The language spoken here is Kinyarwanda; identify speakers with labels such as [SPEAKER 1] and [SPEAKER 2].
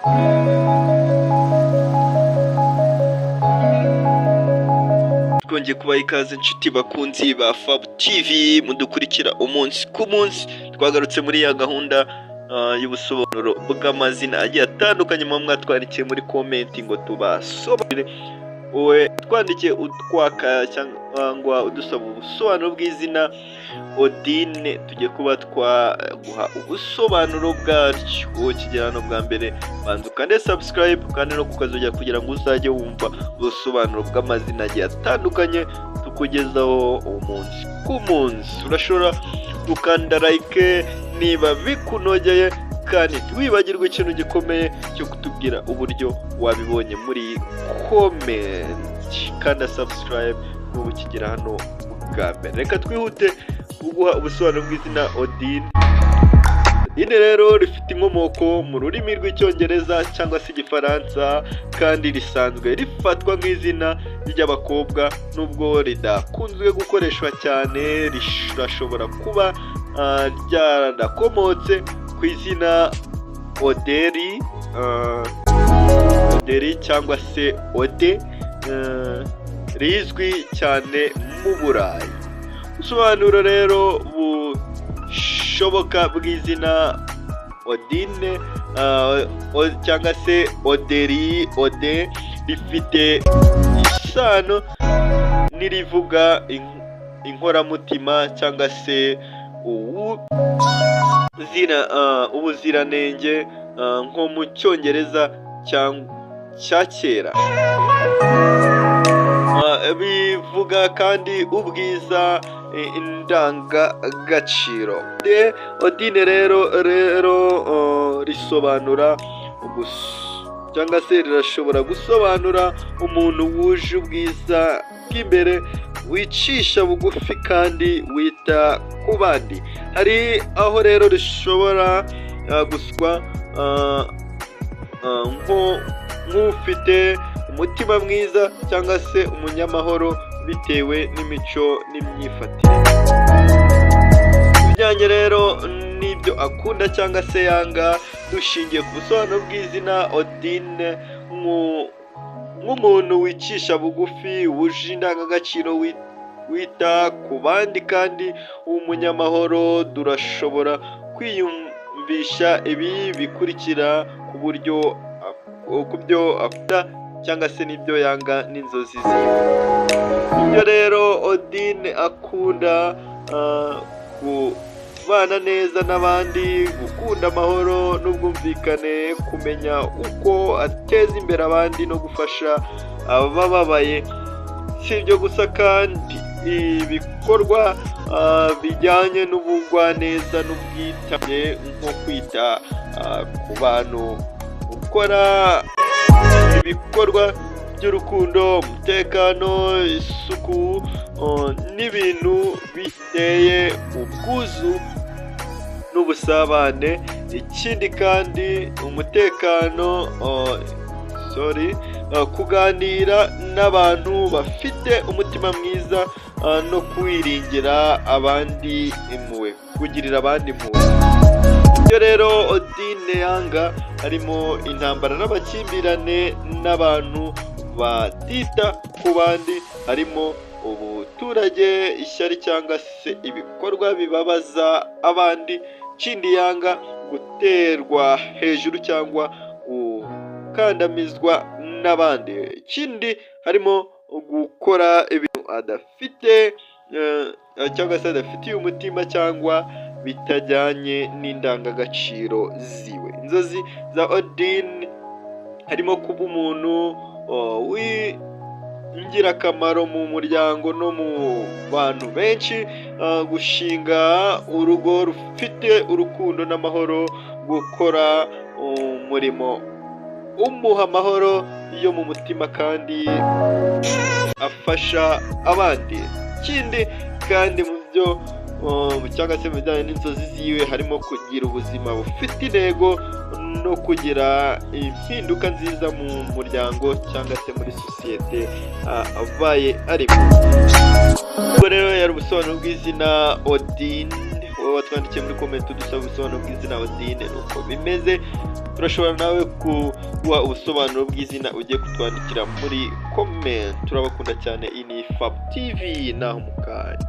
[SPEAKER 1] Twongeye kubaha ikaze, inshuti bakunzi ba Fab TV mudukurikira umunsi ku munsi. Twagarutse muri ya gahunda y'ubusobanuro bw'amazina agiye atandukanye muba mwatwandikiye muri comment ngo tubasobanurire. Wowe twandikiye utwaka cyangwa udusaba ubusobanuro bw'izina Odine, tugiye kuba twaguha ubusobanuro bwaryo. Wowe ukigera hano bwa mbere, banza ukande subscribe kandi no kukazogera kugira ngo uzajye wumva ubusobanuro bw'amazina agiye atandukanye tukugezaho umunsi ku munsi. Urashobora gukanda like niba bikunogeye, kandi ntiwibagirwe ikintu gikomeye cyo kutubwira uburyo wabibonye muri comment. Kanda subscribe nuba ukigera hano bwa mbere. Reka twihute kuguha ubusobanuro bw'izina Odine. Odine rero rifite inkomoko mu rurimi rw'Icyongereza cyangwa se Igifaransa, kandi risanzwe rifatwa nk'izina ry'abakobwa. Nubwo ridakunzwe gukoreshwa cyane, rirashobora kuba ryarakomotse ku izina Oderi, Oderi cyangwa se Ode, rizwi cyane mu Burayi. Ubusobanuro rero bushoboka bw'izina Odine cyangwa se Oderi, Ode, rifite isano n'irivuga inkoramutima cyangwa se ubuziranenge, nko mu Cyongereza cya kera. Bivuga kandi ubwiza, indangagaciro. Odine rero risobanura cyangwa se rirashobora gusobanura umuntu wuje ubwiza bw'imbere, wicisha bugufi kandi wita ku bandi. Hari aho rero rishobora guswa nk'ufite umutima mwiza cyangwa se umunyamahoro, bitewe n'imico n'imyifatire. Ibijyanye rero n'ibyo akunda cyangwa se yanga, dushingiye ku busobanuro bw'izina Odine, nk'umuntu wicisha bugufi, wuje indangagaciro, wita ku bandi kandi w'umunyamahoro, turashobora kwiyumvisha ibi bikurikira ku buryo ku byo akunda cyangwa se n'ibyo yanga n'inzozi ziwe. Ibyo rero Odine akunda: kubana neza n'abandi, gukunda amahoro n'ubwumvikane, kumenya uko ateza imbere abandi no gufasha abababaye. Si ibyo gusa kandi, ibikorwa bijyanye n'ubugwaneza n'ubwitange, nko kwita ku bantu, gukora ibikorwa by'urukundo, umutekano, isuku n'ibintu biteye ubwuzu n'ubusabane. Ikindi kandi, umutekano, sorry, kuganira n'abantu bafite umutima mwiza no kwiringira abandi impuhwe, kugirira abandi impuhwe. Ibyo rero Odine yanga harimo intambara n'amakimbirane n'abantu batita ku bandi, harimo ubuturage, ishyari cyangwa se ibikorwa bibabaza abandi. Ikindi yanga: guterwa hejuru cyangwa gukandamizwa n'abandi. Ikindi harimo gukora ibintu adafite cyangwa se adafitiye umutima cyangwa bitajyanye n'indangagaciro ziwe. Inzozi za Odin harimo kuba umuntu w'ingirakamaro mu muryango no mu bantu benshi, gushinga urugo rufite urukundo n'amahoro, gukora umurimo umuha amahoro yo mu mutima kandi afasha abandi. Ikindi kandi, mu byo cyangwa se mu bijyanye n'inzozi ziwe, harimo kugira ubuzima bufite intego no kugira impinduka nziza mu muryango cyangwa se muri sosiyete abaye arimo. Ubwo rero yari ubusobanuro bw'izina Odin. Wowe watwandikiye muri comment udusaba ubusobanuro bw'izina Odine, nuko bimeze. Turashobora nawe kuguha ubusobanuro bw'izina ugiye kutwandikira muri comment. Turabakunda cyane. Iyi ni Fab TV, naho mukanya.